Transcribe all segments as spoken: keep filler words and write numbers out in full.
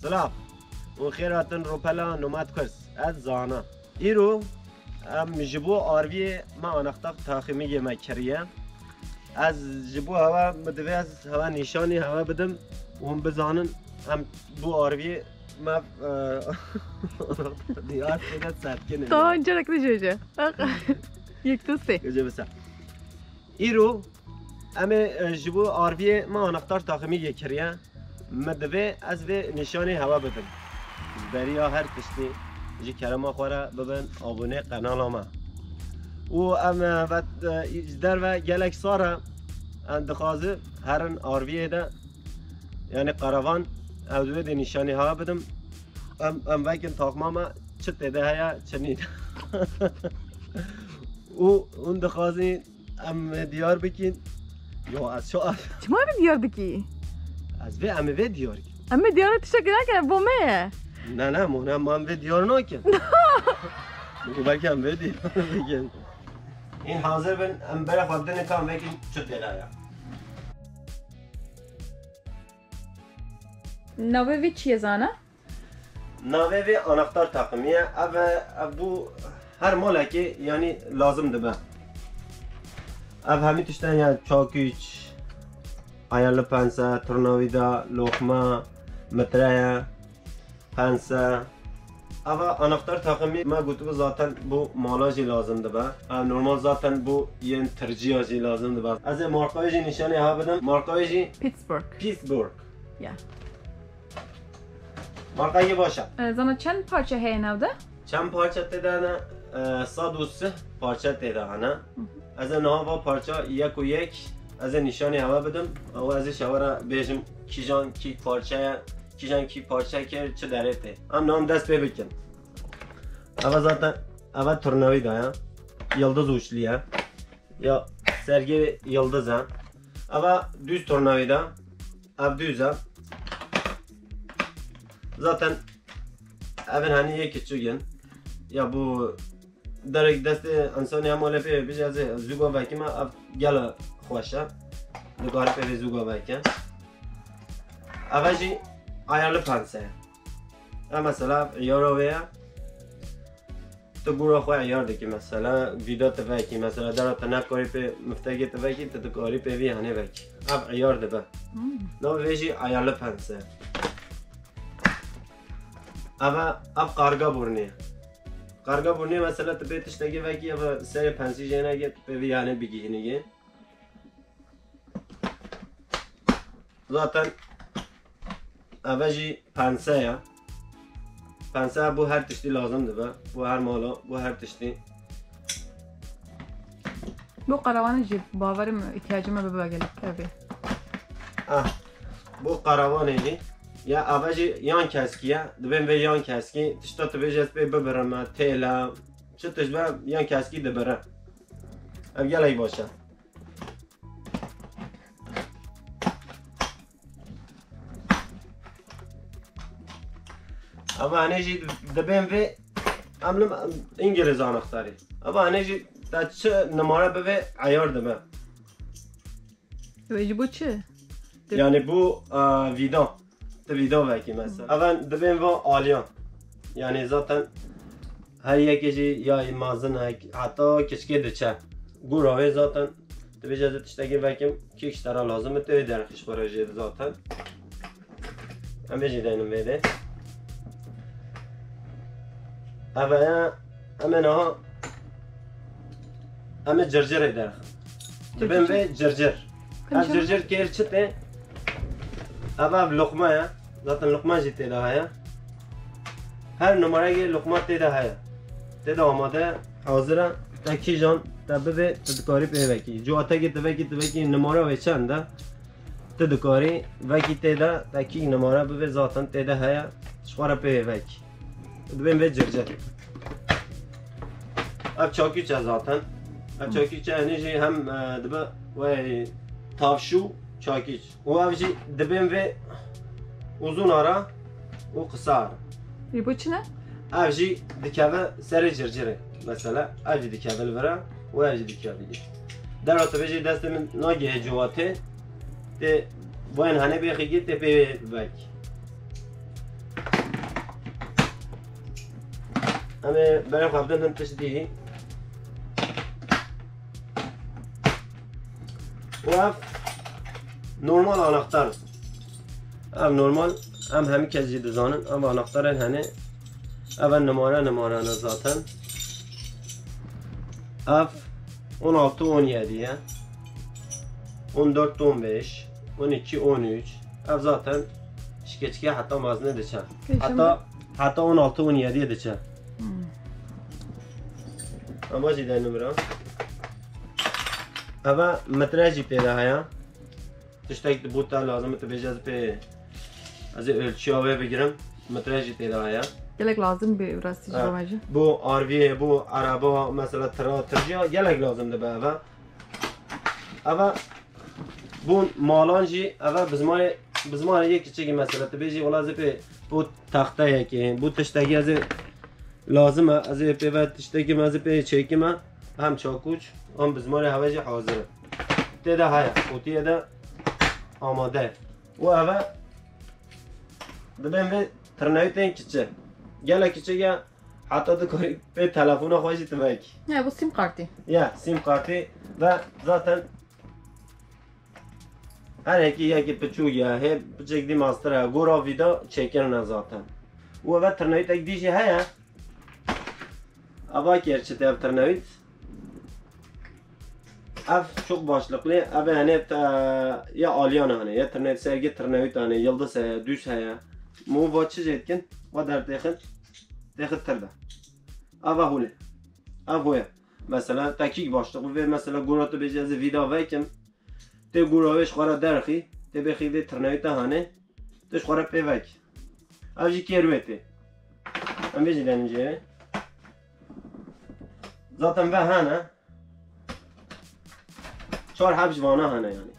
Silav û xêr hatin rûpela Nomad Kurs. Ez Zana. Îro em ji bo arviyê me anahtar taximîgê me kiriye. Ez ji bo hewe, min divê ez hewe nîşanî hewe bidim û hûn bizanin em bo arviyê me, e, diyar têde setkinê. Tamam, carek dî jêje. Yek, du, sê. Gece bise. Îro em ê, e, ji bo arviyê me anahtar taximîgê kiriye. Me divê ez vê nîşanê hewe bidim. Ji beriya her tiştî ji kerema xwe re bibin abonê qenala me. Û em, e, vet, e, ji derve gelek sar e, em dixwazi herin arviyê de, yani karavan, ez wê dê nîşanê hewe bidim. Em, em vekin taxma me çi têde heye, çi nîne. Û hûn dixwazin em ê diyar bikin. Yo, ez şo-, Çima vê diyar dikî? Ez vê, em ê vê diyar bikin. Em ê diyar tiştekî nake, bo me ye. Ne, ne, mona, em vê diyar nakin. Belkî em vê diyar bikin. Hîn hazir bin, em bere xwe bidin, ka em vekin çi têde ye. Navê vê çi ye, Zana? Navê vê anahtar takımı ye. Ev, ev bu her malekê, yani, lazım dibe. Ev hemî tiştên, yani, çakîç, ayarlı pense, tornavida, lokma, mitreye, pense. Eva anahtar takımı me gotibu zaten bu mala jî lazım dibe. Ev normal zaten bu yên tirciya jî lazım dibe. Ez ê markayê jî nîşanê ha bidim. Markayê jî Pittsburgh. Pittsburgh. Ya. Markayê baş e. E, Zana, çend parça heye nav de? Çend parça tê de ne? E, sed û sih parça tê de hene. Hı hı. Ez ê niha va parça yek û yek, ez ê nîşanê hewe bidim. Ew ez ê şewe re bêjim kîjan kî parçaya, kîjan kî parça kir, çi derê tê. Em niha dest pê bikin. Eva zaten, eva turnavida ya. Yıldız uçlu ya. Ya sergi yıldız ha. Eva düz turnavida. Ev düz e. Zaten evin hani yek küçük in. Ya bu derek destê insanê hema lê pê bije ez ê zûga vekime, ev gela xweş e. Dikarî pê vê zûga veke. Ev jî ayarlı pense ye. Ev mesela iyara wê ye. Tu gura xwe iyar dikî mesela, vîda tu vekî mesela, dera tu nekarî pê miftegê tu vekî, tu dikarî pê vî hanê vekî. Ev iyar dibe. Hmm. Navê vê jî ayarlı pense. Ev, ev karga burnê. Karga burnê mesela tu bê tiştekê vekî, ev serê pensî jê neke, tu pê vî yanê bigihînî. Zaten ev jî pense ye. Pense bu her tiştî lazim dibe. Bu her mala, bu her tiştî. Bu karavanê jî bawerim ihtiyacê me bibe gelek evê. Ah, bu karavanê jî. Ya ev jî yan keskî ye. Dibên vê yan keskî. Tişta tu bêjî ez pê bibirime, têle. Çi tişt be yan keskî dibire. Ev gelek baş e. Ama hene jî dibên vê, em lim-, İngiliz anahtarı. Ama hene jî te çi numara bivê, ayar dibe. Wê ji bo çi? Yani bu, e, vida. Tu vida vekî mesela. Evan dibên va aliyan. Yani zaten her yekê jî ya mazinek, heta kiçikê diçe. Gura wê zaten, tu bêje ez ê tiştekê vekim, kî ji te re lazim e, tu ê derxîş xwe re jê zaten. Em ê jî deynin vê de. Ev heye, em ê niha, em ê circirê derxin. Dibên vê circir. Ev circir kêr çi tê? Ev, ev luqma ye. Zaten luqma jî tê de heye. Her numarekê luqma tê de heye. Tê de amade, hazir e. Te kîjan te bibê, tu dikarî pê vekî. Cuwatekê tu vekî, tu vekî numara wê çend e? Tu dikarî vekî tê de, te kî numara bibê, zaten tê de heye. Ji xwe re pê vekî. Dibên vê circir. Ev çakîç e zaten. Ev çakîç e, enê jî hem, e, dibe wê tavşû çakîç. Û ev jî dibên vê uzun ara û qisa ara. Ê, bu çi ne? Ev jî dikeve serê circirê. Mesela, ev jî dikeve li vir e û ev jî dikeve. Dera tu bêjî destê min nagihê ciwatê, tê boyen hene bêxî tê pê vek. Em ê berê xwe bidin hin tişt dî. Û ev normal anahtar. Ev normal, em hemî kes jî dizanin. Ev anahtarên hene. Ev nimare, nimare ne zaten. Ev on altı on yedi ye. On dört on beş, on iki on üç. Ev zaten şikeçkiye heta mezne diçe. Pêşem- Heta, heta on altı on yediye diçe. Hmm. Ama jî denim ra. Eve metre jî pê de heye. Tiştek di bo te lazim e, tu bêje ez pê, ez ê ölçüya wê bigirim. Metre jî tê de heye. Gelek lazim bi rastî ji Ha. bo me jî. Bo arviyê, bo araba, mesela tira, tirciya gelek lazim dibe eve. Eve bo malan jî eve bizmarê, bizmarê yek kiçikî mesela. Tu bêjî wela ez ê pê bo texteyekê, bo tiştekî ez ê lazim e, ez ê pê ve tiştekî me, ez ê pê çêkî me. Hem çakûç, hem bizmarê heve jî hazir e. Tê de heye, qutiyê de amade ye. Û eve dibên vê tirnewî tên kiçi. Gelek kiçik e, heta dikarî pê telefona xwe jî tu vekî. Ya, bu sim kartı. Ya, sim kartı ve zaten her yekî yekî piçûk ye, hê piçek dî mastir e, gora vîda çêkirine zaten. Û eve tirnewîtek dî jî heye. Ava gerçi dev tirnewît. Ev çok başlıklı, ev yani te, ya alyan hani, ya tirnewît sergi tirnewît hani, yıldız heye, düz heye. Mu va çi jê dikin? Va der texit, texit tir de. Ava hule. Ev hoye. Mesela tekîk başlık ve mesela gora tu bêjî ez ê vîda vekim. Tê gora wê ji xwe re derxî, tê bêxî vê tirnewî te hane, tu ji xwe re pê vekî. Ev jî kêr wê tê. Em vê jî denin jê. Zaten ve hene. Çar heb ji vana hene yani.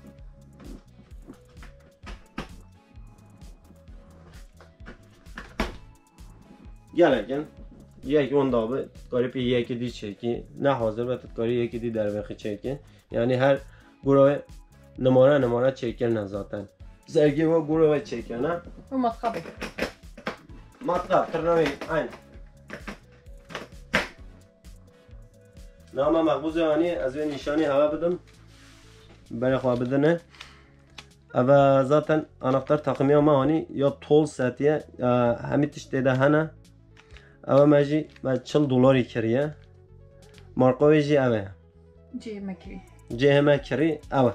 Gelek in. Yek wenda bi, karî pê yekê dî çêkî. Ne hazir be, tu karî yekê dî dervexî çêkî. Yani her gura wê nimare nimare çêkirine zaten. Sergê we gura wê çêkirine. Bu matkabê. Matkap, tirnewî, aynen. Nama mexbûzê anî, ez wê nîşanî heve bidim. Berê xwe bidine. Eve zaten anahtar takımı ama hani ya tol setiye, ya hemî tişt tê de hene. Eve me jî me çil dolarî kiriye. Marka wê jî eve ye. Cê me kirî. Cê me kirî eve.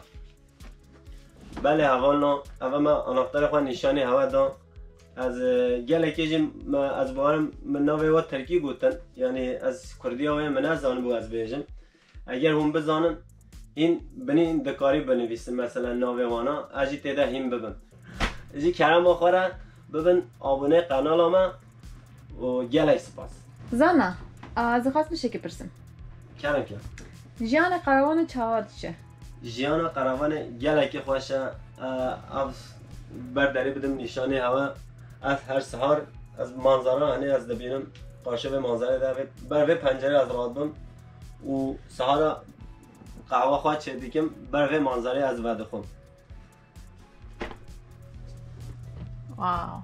Belê hevalno, eve me anahtarê xwe nîşanî hewe da. Ez, e, gelekê jî me, ez bawerim min navê we tirkî gotin. Yani ez kurdiya wê min nezanibû ez bêjim. Eger hûn bizanin, hîn binî dikarî binivîsin, mesela navê wana, ez jî tê de hîn bibim. Ji kerema xwe re bibin abone qenala me û gelek spas. Zana, a, ez dixwazim tiştekî pirsim. Kerem ke. Jiyanê qerewanê çawa diçe? Jiyana qerewanê gelekî xweş e. E, ev ber derê bidim nîşanê hewe. Ez her sihar, ez manzara, hani ez dibînim, qarşê vê manzarê de vê, ber vê pencerê ez radibim û sihara qehwa xwe çêdikim, ber vê manzarê ez vedixwim. Wow.